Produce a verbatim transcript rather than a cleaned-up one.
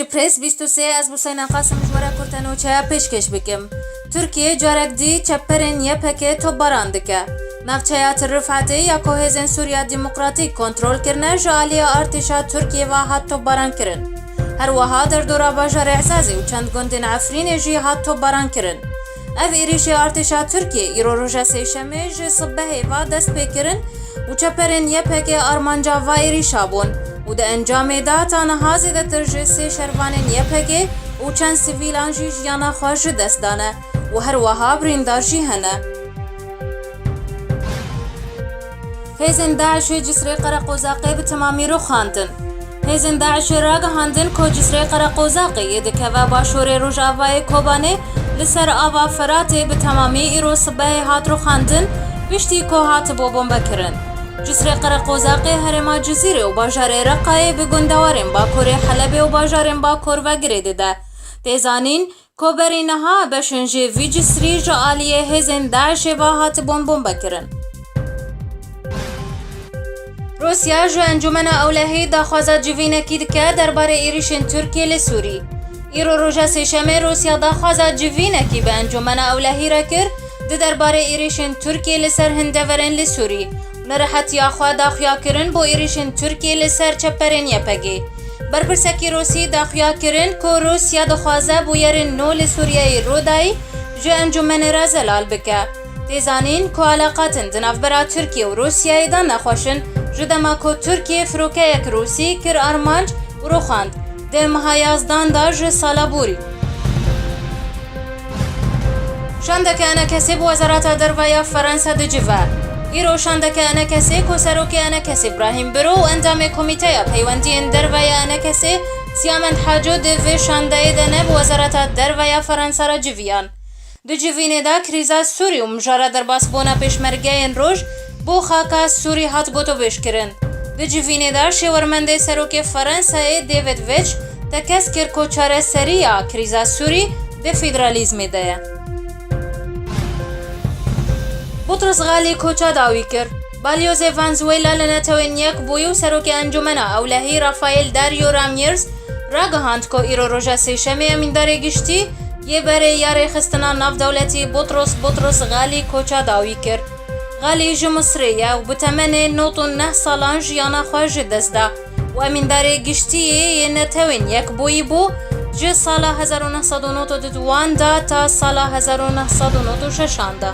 Ji Press bîst û sê, ez Buseyna Qasim ji we re kurte nûçeya pêşkêş bikim. Tirkiye carek dî çepperên Y P G topbaran dike. Navçeya Til Rifetê ya ku hêzên Sûriya Demokratîk kontrol kirine, ji aliyê artêşa Tirkiyê ve hat topbaran kirin. Her wiha derdora bajarê Ezazê û çend gundên Efrînê jî hat topbaran kirin. Ev êrîşê artêşa Tirkiyê îro roja sêşemê ji sibehê ve dest pê kirin û çeperên Y P G armanca va êrîşa bûn û di encamê de ta niha zêdetir ji sê şervanên Y P G û çend sivîlan jî jiyana xwe ji dest dane û her wiha birîndar jî hene. Hêzên DAIŞê Cisrê Qereqozaqê bi temamî rûxandin. Hêzên DAIŞê ragihandin ku Cisrê Qereqozaqê yê dikeve başûrê rojavayê Kobanê li ser ava Feratê bi temamî îro sibehê hat rûxandin, piştî ku hatibû bombekirin. Cisrê Qereqozaqê herêma Cizîrê û bajarê Reqayê bi gundewarên bakurê Helebê û bajarên bakur ve girê dide. Tê zanîn, Ku berî niha beşên jê vî cisrî ji aliyê hêzên DAIŞê ve hatibûn bombekirin. Rûsya ji Encûmena Ewlehî daxwaza civînekî dike derbarê êrîşên Tirkiyê li Sûrî. Îro roja sêşemê Rûsya daxwaza civînekî bi Encûmena Ewlehî re kir, di derbarê êrîşên Tirkiyê li ser hin deverên li Sûrî. Nerehetiya xwe daxuya kirin bo êrîşên Tirkiyê li ser çeperên Y P G. Berpirsekî Rûsî daxuya kirin ku Rûsya dixwaze bûyerên nû li Sûriyeyê Rûdayî ji encûmenê re zelal bike. Tê zanîn ku eleqatên di navbera Tirkiye û Rûsiyeyê de nexweş in, ji dema ku Tirkiye firokeyek Rûsî kir armanc û rûxand di meha yazdan de ji sala borî. Şandeke enekesê bi Wezareta Derve ya Ferensa dicive. Îro şandeke enekesê ku serokê enekesê Brahîm Biro û endamê Komîteya Peywendiyên Derve ya enekesê Siyamend Haco di vê şandeyê de ne bi Wezareta Derve ya Ferensa re civiyan. Di civînê de krîza Sûrî û mijara derbasbûna pêşmergeyên roj bo xaka Sûrî hat gotûbêjkirin. Di civînê de şêwermendê serokê Ferensayê David Veitch tekez kir ku çareseriya krîza Sûrî di federalîzmê de ye. Butros Xalî koça dawî kir. Balyozê Venezuela li Netewên Yekbûyî û Serokê Encûmena Ewlehî Rafael Dario Ramirez ragihand ku îro roja sêşemê emîndarê giştî yê berê ya rêxistina navdewletî Butros Butros Xalî koça dawî kir. Xalî ji Misirê ye û bi temenê nod û neh salan jiyana xwe ji dest da û emîndarê giştî yê Netewên Yekbûyî bû ji sala hezar û neh sed û nod û du de ta sala hezar û neh sed û nod û şeş an de.